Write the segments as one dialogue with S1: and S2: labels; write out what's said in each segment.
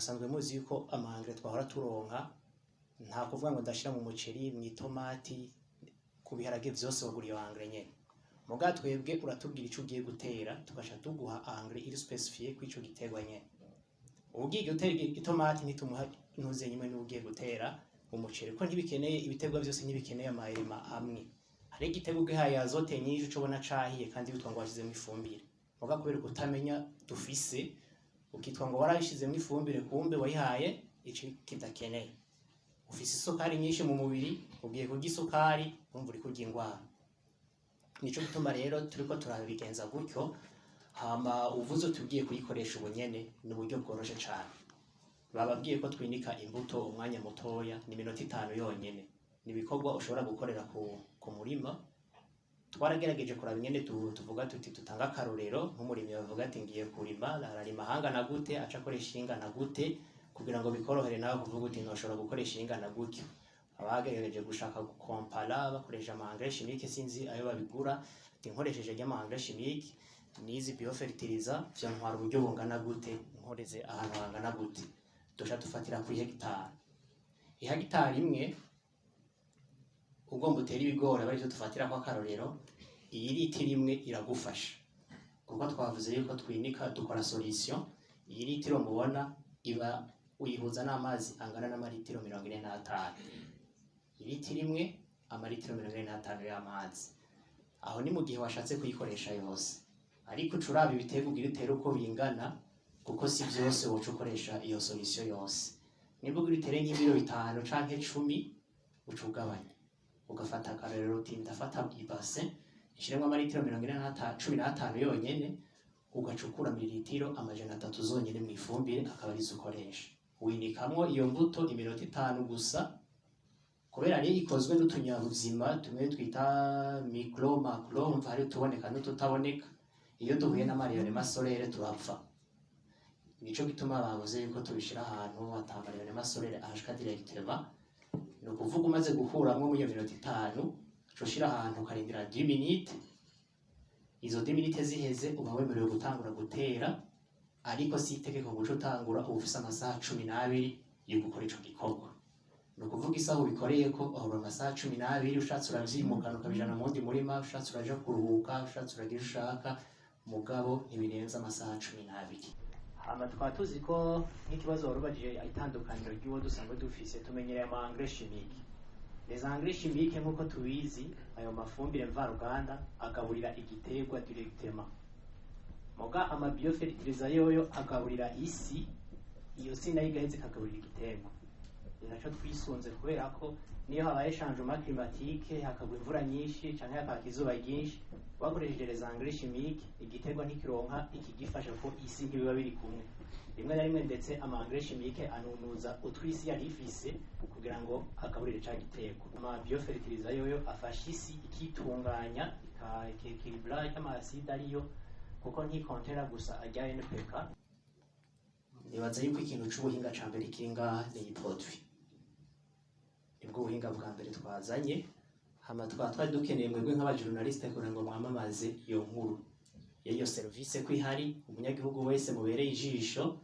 S1: Musanzwe muzi yuko ama engrais twahora turonka, nta kuvuga ngo ndashira mu muceri, mw'itomati, ku biharage, vyose wagura iyo engrais nyene. Muga twebwe uratubwira ico ugiye gutera, tugaca tuguha engrais iri spécifiée kw'ico giterwa nyene. Ugiye gutera itomati ntitumuha ntuze nyimwe n'ugiye gutera umuceri, ko ntibikeneye, ibiterwa vyose ntibikeneye ama éléments amwe. Hari igiterwa ugihaye azote nyinshi uca ubona cahiye kandi witwa ngo washizemwo ifumbire, muga kubera kutamenya dufise ukitwa ngo warayishizemwo ifumbire, kumbe wayihaye ico kidakeneye. Ufise isukari nyinshi mu mubiri, ugiye kurya isukari, urumva uri kurya ingwara. Nico gituma rero turiko turabigenza gutyo. Hama uvuze uti ugiye kuyikoresha ubunyene, ni uburyo bworoshe cane. Bababwiye ko twinika imbuto umwanya mutoya, ni iminota 5 yonyene. Ni ibikorwa ushobora gukorera ku murima. Twaragerageje kuraba ingene tuvuga tuti tutanga akarorero nk'umurimyi bavuga ati ngiye kurima, ararima ahangana gute, aca akoresha ingana gute, kugira ngo bikorohere nawe kuvuga uti ntoshobora gukoresha ingana gutyo. Abagerageje gushaka gukompara bakoresha ama engrais chimique, sinzi ayo babigura, ati nkoresheje ry'ama engrais chimique n'izi biofertilizer vyontwara uburyo bungana gute, nkoreze ahantu hangana gute? Duca dufatira kuri hegitari, ihegitari imwe ugomba utere ibigori, aba arivyo dufatira ko akarorero. Iyi litiro imwe iragufasha, kuko twavuze yuko twinika dukora solution. Iyi litiro mubona iba uyihuza n'amazi angana n'amaritiro 45. Ilitiro imwe, amaritiro 45 y'amazi. Aho ni mu gihe washatse kuyikoresha yose, ariko uca uraba ibiterwa ugira utere uko bingana, kuko si vyose woca ukoresha iyo solution yose. Nimba ugira utere nk'ibiro 5 canke 10, uca ugabanya, ugafata akarorero uti ndafata ibase ishiremwo amaritiro 45, 15 yonyene, ugaca ukura mililitiro 300 zonyene mu ifumbire, akaba arizo ukoresha. Winikamwo iyo mbuto iminota 5 gusa, kubera rero ikozwe n'utunyabuzima tumwe twita micro, macro. Umva, hari utuboneka n'ututaboneka. Iyo duhuye n'ama rayonnements solaires turapfa. Nico gituma bavuze yuko tubishira ahantu ata ma rayonnements solaires ahashika directement. Ni ukuvuga umaze gukuramwo muri iyo minota 5, uca ushira ahantu ukarindira 10 minutes. Izo 10 minutes ziheze, uba wemerewe gutangura gutera, ariko si itegeko guca utangura. Uba ufise amasaha 12 yo gukora ico gikorwa. Ni ukuvuga isaha ubikoreyeko ahora amasaha 12. Ushatse uravyimukana ukabijana mu wundi murima, ushatse uraja kuruhuka, ushatse uragira ushaka, mugabo ntibirenze amasaha 12. Hama tukaba tuzi ko nk'ikibazo wari ubajije, itandukaniro ry'uwo dusanzwe dufise, tumenyereye ama engrais chimique. Les engrais chimiques, nk'uko tubizi, ayo mafumbire mvaruganda agaburira igiterwa directement, muga ama biofertilizer yoyo agaburira isi, iyo si nayo igaheza ikagaburira igiterwa. Ni naco twisunze, kubera ko niyo habaye changement climatique, hakagwa imvura nyinshi canke hakaka izuba ryinshi, bakoresheje les engrais chimiques igiterwa ntikironka ikigifasha, ko isi ntibiba biri kumwe. Rimwe na rimwe ndetse ama engrais chimique anunuza utwisi yari ifise kugira ngo agaburire ca giterwa. Ama biofertilizer yoyo afasha isi ikitunganya, ika équilibra y'ama acides ariyo, kuko ntikontera gusa arya NPK. Nibaza yuko ikintu c'ubuhinga ca mbere kiri ngaha ni iyi produit, nibwo buhinga bwa mbere twazanye. Hama tukaba twari dukeneye mwebwe nk'aba journaliste kugira ngo mwamamaze iyo nkuru y'iyo service ko ihari, umunyagihugu wese mubereye ijisho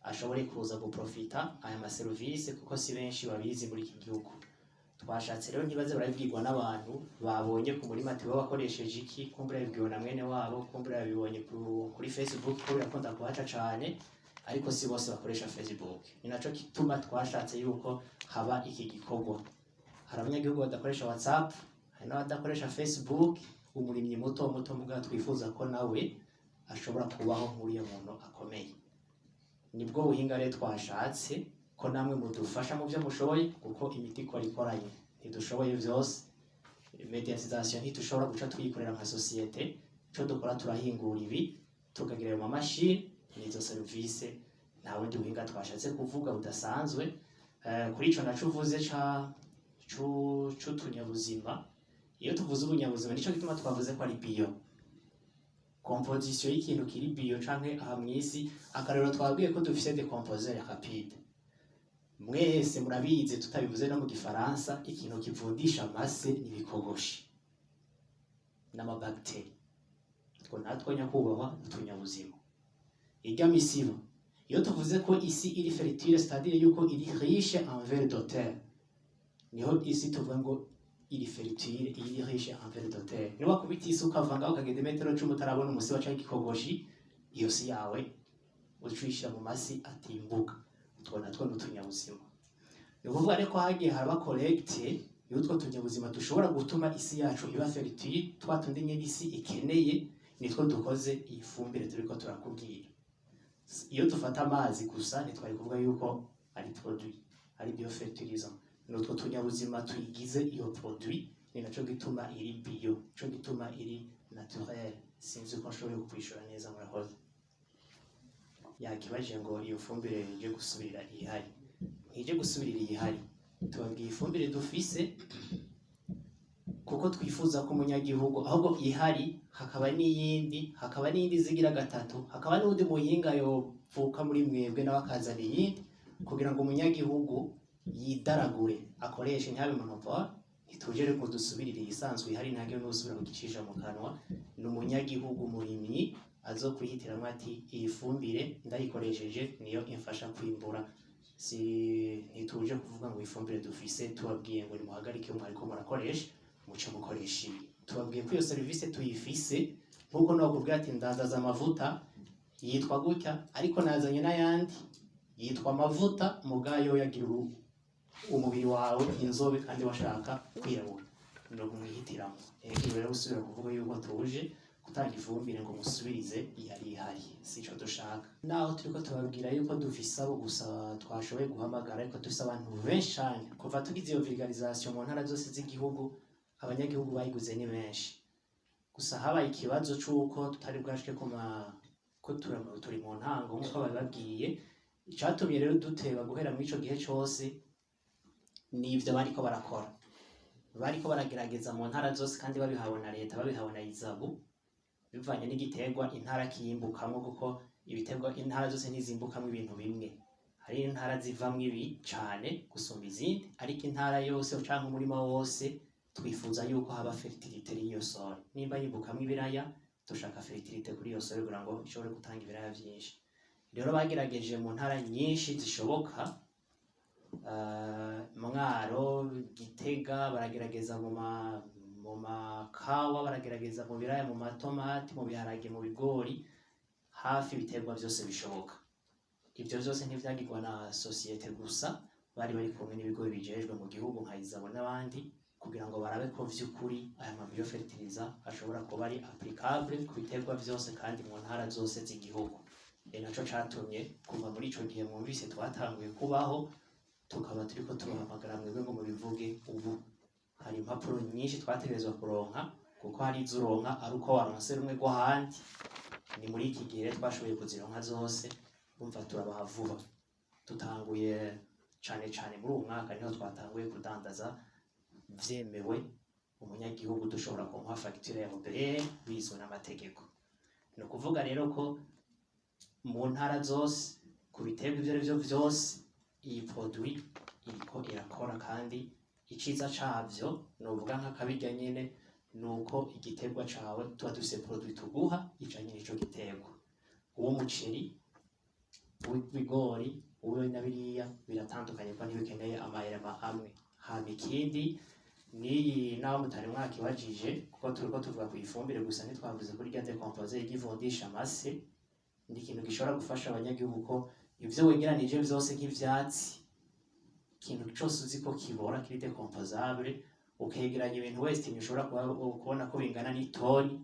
S1: ashobore kuza guprofita aya maserivisi, kuko si benshi babizi muri iki gihugu. Twashatse rero ntibaze barabibwirwa n'abantu babonye ku murima ati wowe wakoresheje iki, kumbura yabibwiwe na mwene wabo, kumbura yabibonye kuri Facebook, ko birakunda kuhaca cane, ariko si bose bakoresha Facebook. Ni naco gituma twashatse yuko haba iki gikorwa. Hari abanyagihugu badakoresha WhatsApp, hari n'abadakoresha Facebook. Umurimyi muto muto mugabo twifuza ko nawe ashobora kubaho nk'uriya muntu akomeye. Nibwo buhinga rero twashatse ko namwe mudufasha mu byo mushoboye, kuko imiti ikora ikoranye, ntidushoboye vyose. Médiatisation ntitushobora guca tuyikorera nka société. Ico dukora, turahingura ibi, tukagira ayo mamashini n'izo serivise. Nta bundi buhinga twashatse kuvuga budasanzwe. Kuri ico naco uvuze ca c'utunyabuzima, iyo tuvuze ubunyabuzima, nico gituma twavuze ko ari bio. Composition y'ikintu kiri bio canke aha mw'isi, akarero twabwiye ko dufise décomposeur rapide. Mwese murabizi, tutabivuze no mu Gifaransa, ikintu kivundisha amase n'ibikogoshi n'amabagiteri. Utwo natwo, nyakubahwa, n'utunyabuzima. Irya misiba Iyo tuvuze ko isi iri fertile, c'est-à-dire yuko iri riche en vers de terre, niho isi tuvuga ngo iri fertile, iri riche en vers de terre. Niba kubita isi ukava ngaho ukagenda imetero 10 utarabona umusiba canke igikogoshi, iyo si yawe uca uyishira mu masi atimbuka. Utwo natwo ni utunyabuzima. Ni ukuvuga rero ko hagiye haraba collecte y'utwo tunyabuzima dushobora gutuma isi yacu iba fertile, twa tundi nyene isi ikeneye, nitwo dukoze iyi fumbire turiko turakubwira. Iyo dufata amazi gusa ntitwari kuvuga yuko ari produit, ari biofertilisant. Ni utwo tunyabuzima tuyigize iyo produit, ni naco gituma iri bio, nico gituma iri naturel. Sinzi ko nshoboye kukwishura neza, murakoze. Yakibajije ngo iyo fumbire ije gusubirira ihari, ntije gusubirira ihari. Tubabwiye ifumbire dufise kuko twifuza ko umunyagihugu, ahubwo ihari hakaba n'iyindi, hakaba n'iyindi zigira gatatu, hakaba n'undi muhinga yovuka muri mwebwe nawe akazana iyindi, kugira ngo umunyagihugu yidaragure akoreshe, ntihabe monopole. Ntituje rero ngo dusubirire iyisanzwe ihari, ntagire n'usubira kugicisha mu kanwa. Ni umunyagihugu murimyi azokwihitiramwo ati: "Iyi fumbire ndayikoresheje niyo imfasha kwimbura." Si ntituje kuvuga ngo ifumbire dufise tubabwiye ngo nimuhagarike mwariko murakoresha, muce mukoresha iyi. Tubabwiye ko iyo serivisi tuyifise, nkuko nokubwira ati: "Ndandaza amavuta yitwa gutya, ariko nazanye n'ayandi yitwa amavuta mugayo yagira umubiri wawe inzobe kandi washaka kwirabura." Ni umwihitiramo rero. Rero gusubira kuvuga yuko tuje gutanga ifumbire ngo musubirize iyari ihari, sico dushaka. Naho turiko tubabwira yuko dufise abo gusa twashoboye guhamagara, ariko dufise abantu benshi cane. Kuva tugize iyo vulgarisation mu ntara zose z'igihugu, abanyagihugu bayiguze ni benshi. Gusa habaye ikibazo c'uko tutari bwashike ku ma ko turi mu ntango nk'uko babibabwiye. Icatumye rero duteba guhera muri ico gihe cose n'ivyo bariko barakora, bariko baragerageza mu ntara zose kandi babihawe na leta, babihawe na ISABU, bivanye n'igiterwa intara kiyimbukamwo, kuko ibiterwa intara zose ntizimbukamwo ibintu bimwe. Hari intara zivamwo ibi cane gusumba izindi, ariko intara yose canke umurima wose twifuza yuko haba fertilité y'iyo sol. Nimba yimbukamwo ibiraya, dushaka fertilité kuri iyo sol kugira ngo ishobore gutanga ibiraya vyinshi. Rero bagerageje mu ntara nyinshi zishoboka, Mwaro, Gitega, baragerageza mu makawa, baragerageza mu biraya, mu matomati, mu biharage, mu bigori, hafi ibiterwa vyose bishoboka. Ivyo vyose ntivyagirwa na société gusa, bari kumwe n'ibigo bijejwe mu gihugu nka ISABU n'abandi, kugira ngo barabe ko vy'ukuri aya ma biofertilisants ashobora kuba ari applicable ku biterwa vyose kandi mu ntara zose z'igihugu. Ni naco catumye kuva muri ico gihe mwumvise twatanguye kubaho, tukaba turiko tubahamagara mwebwe ngo mubivuge. Ubu hari impapuro nyinshi twategerezwa kuronka, kuko hari izo uronka ari uko waronse rumwe rw'ahandi. Ni muri iki gihe rero twashoboye kuzironka zose, umva turabaha vuba. Dutanguye cane cane muri uwu mwaka niho twatanguye kudandaza vyemewe, umunyagihugu dushobora kumuha fagitire ya OBR bizwe n'amategeko. Ni ukuvuga rero ko mu ntara zose, ku biterwa ivyo ari vyo vyose, iyi produit iriko irakora. Kandi iciza cavyo novuga nk'akabirya nyene, nuko igiterwa cawe tuba dufise produit tuguha ijanye n'ico giterwa: uw'umuceri, uw'ibigori, uwe na biriya biratandukanye, ko ntibikeneye amahema amwe. Hama ikindi niyi, naho mutari mwakibajije, kuko turiko tuvuga ku ifumbire gusa, ntitwavuze kuri rya décomposeur igivundisha amase. Ni ikintu gishobora gufasha abanyagihugu ko ivyo wegeranije vyose nk'ivyatsi, ikintu cose uzi ko kibora kiri décomposable, ukegeranya ibintu wese ushobora kubona ko bingana n'itoni,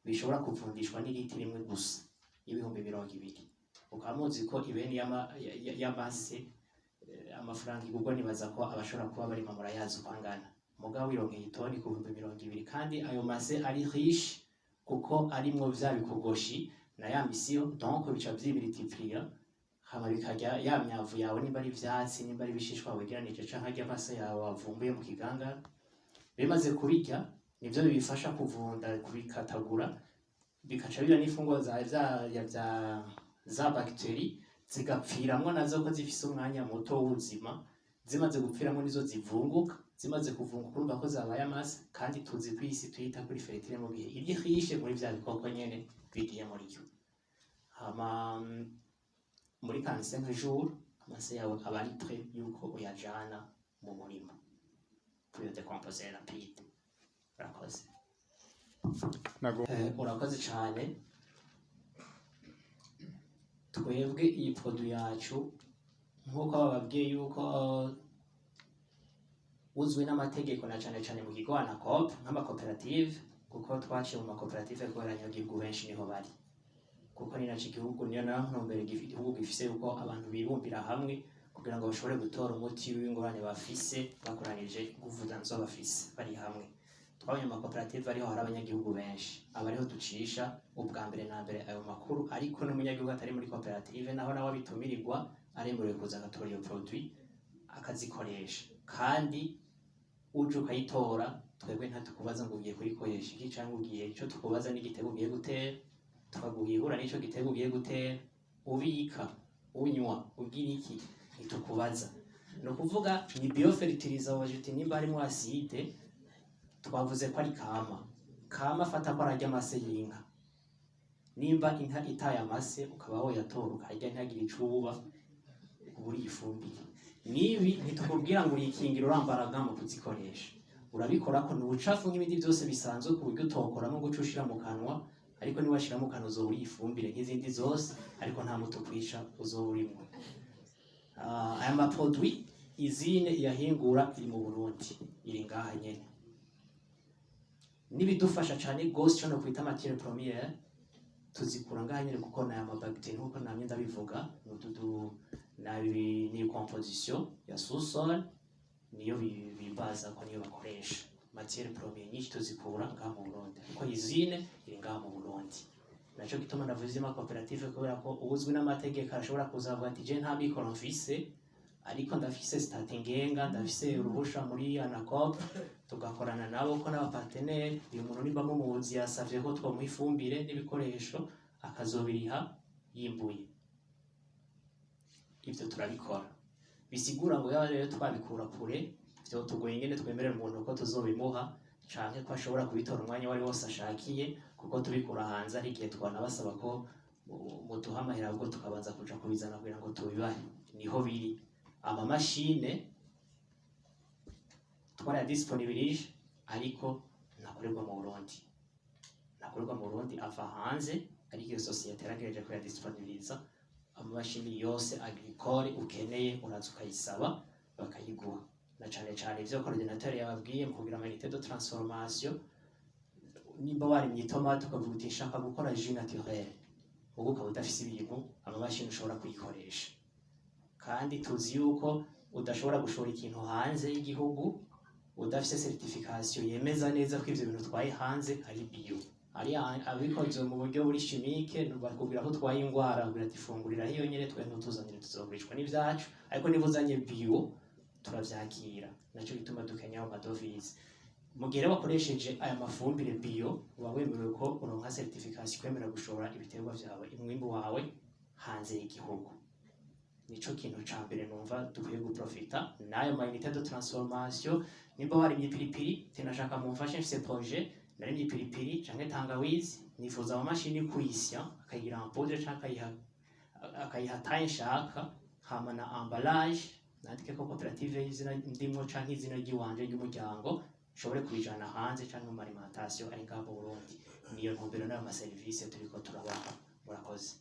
S1: bishobora kuvundishwa n'ilitiro imwe gusa y'ibihumbi 20. Ukaba muzi ko ibeni y'amase amafaranga igurwa, nibaza ko abashobora kuba barima murayazi uko angana. Mugabo wironkeye itoni ku bihumbi 20, kandi ayo mase ari riche kuko arimwo vya bikogoshi na ya misiyo, donc bica vyimultiplier, hama bikarya ya myavu yawe, nimba ari ivyatsi, nimba ari ibishishwa wegeranije, canke arya mase yawe wavumbuye mu kigangara. Bimaze kubirya, nivyo bibifasha kuvunda, kubikatagura, bikaca biba n'imfungwa za za ya vya za bactéries, zigapfiramwo nazo ko zifise umwanya muto w'ubuzima. Zimaze gupfiramwo nizo zivunguka. Zimaze kuvunguka, urumva ko zabaye amase, kandi tuzi ko isi tuyita kuri fertile mu gihe iri riche muri vya bikoko nyene bigiye muri yo. Hama Muri 45 jours amase yawe aba ari prêt yuko uyajana mu murima kuyo décomposer rapide. Urakoze.
S2: Nago.
S1: Urakoze cyane. Twebwe iyi produit yacu, nk'uko bababwiye yuko uzwi n'amategeko na cane cane mu kigo ANACOOP nk'amakoperative, kuko twaciye mu makoperative kubera abanyagihugu benshi niho bari, kuko ni naco igihugu, niyo nayo ntumbero igihugu gifise, yuko abantu bibumbira hamwe kugira ngo bashobore gutora umuti w'ingorane bafise bakoranije inguvu zo bafise bari hamwe. Twabonye mu makoperative ariho hari abanyagihugu benshi, aba ariho ducisha ubwa mbere na mbere ayo makuru. Ariko n'umunyagihugu atari muri koperative naho nawe abitumirirwa, aremerewe kuza agatora iyo produit akazikoresha. Kandi uje ukayitora, twebwe ntatukubaza ngo ugiye kuyikoresha iki canke ugiye. Ico tukubaza n'igitego ugiye gutera, tukaguha ihura n'ico gitego ugiye gutera. Ubika, unywa, ugira iki, ntitukubaza. Ni ukuvuga ni biofertilizer. Waje uti nimba harimo acide, twavuze ko ari kama kama, afata ko ararya amase y'inka. Nimba inka itaye amase ukaba woyatora ukarya, ntihagire ico uba, uba uriye ifumbire. Nibi ntitukubwira ngo urikingira, urambara gants mu kuzikoresha. Urabikora ko ni ubucafu nk'ibindi byose bisanzwe, ku buryo utokoramo ngo uce ushira mu kanwa. Ariko niwashira mu kanwa uzoba uriye ifumbire nk'izindi zose, ariko nta muti ukwica uzoba urimwo. Aya ma produit, usine iyahingura iri mu Burundi, iri ngaha nyene. N'ibidufasha cane gose, ico no kwita matière première, tuzikura ngaha nyene, kuko n'aya ma bactéries, nkuko namye ndabivuga, n'utudu nabi ni composition ya sous-sol, niyo bibaza ko niyo bakoresha. Matière première nyinshi tuzikura ngaha mu Burundi, kuko usine iri ngaha mu Burundi. Naco gituma navuze ama koperative, kubera ko ubuzwi n'amategeko arashobora kuzavuga ati: "Je nta mikoro mfise, ariko ndafise statut ngenga, ndafise uruhusha muri ANACOOP." Tugakorana nabo ko n'aba partenaire. Uyu muntu nimba mumuzi, yasavye ko twomuha ifumbire n'ibikoresho, akazobiriha yimbuye. Ivyo turabikora. Bisigura ngo yaba rero twabikura kure, vyotugoye ingene twemerera umuntu ko tuzobimuha, canke ko ashobora kubitora umwanya wari wose ashakiye, kuko tubikura hanze ari igihe twanabasaba ko muduha amahera, ahubwo tukabanza kuja kubizana kugira ngo tubibahe. Niho biri. Amamashine twarayadisponibilije, ariko ntakorerwa mu Burundi, ntakorerwa mu Burundi, ava hanze. Ariko iyo sosiyete yaragereje kuyadisponibiliza. Amamashini yose agricole ukeneye, uraza ukayisaba bakayiguha, na cane cane ivyo coordinateur yababwiye mu kugira ama unité de transformation. Nimba warimye itomate ukavuga uti: "Nshaka gukora jus naturel", ubu ukaba udafise ibintu, amamashini ushobora kuyikoresha. Kandi tuzi yuko udashobora gushora ikintu hanze y'igihugu udafise certification yemeza neza ko ivyo bintu utwaye hanze ari bio. Ari abikoze mu buryo buri chimique, bakubwira ko utwaye ingwara, bakubwira ati: "Fungurira hiyo nyene, twe ntutuzanire, tuzogurishwa n'ivyacu." Ariko niba uzanye bio, turavyakira. Naco gituma dukenya ayo madovize. Mu gihe rero wakoresheje aya mafumbire bio, uba wemerewe ko uronka certification ikwemerera gushora ibiterwa vyawe, umwimbu wawe hanze y'igihugu. Nico kintu ca mbere numva dukwiye guprofita n'ayo ma unité de transformation. Nimba warimye ipiripiri, tinashaka mumfashe, mfise projet, narimye ipiripiri canke tangawizi, nifuza amamashini kuyisya akayigira en poudre canke akayiha taille nshaka, hama na emballage nandike ko koperative y'izina ndimwo canke izina ry'iwanje ry'umuryango, nshobore kubijana hanze canke mu alimentation ari ngaha mu Burundi. Niyo ntumbero n'ayo maserivisi turiko turabaha. Murakoze.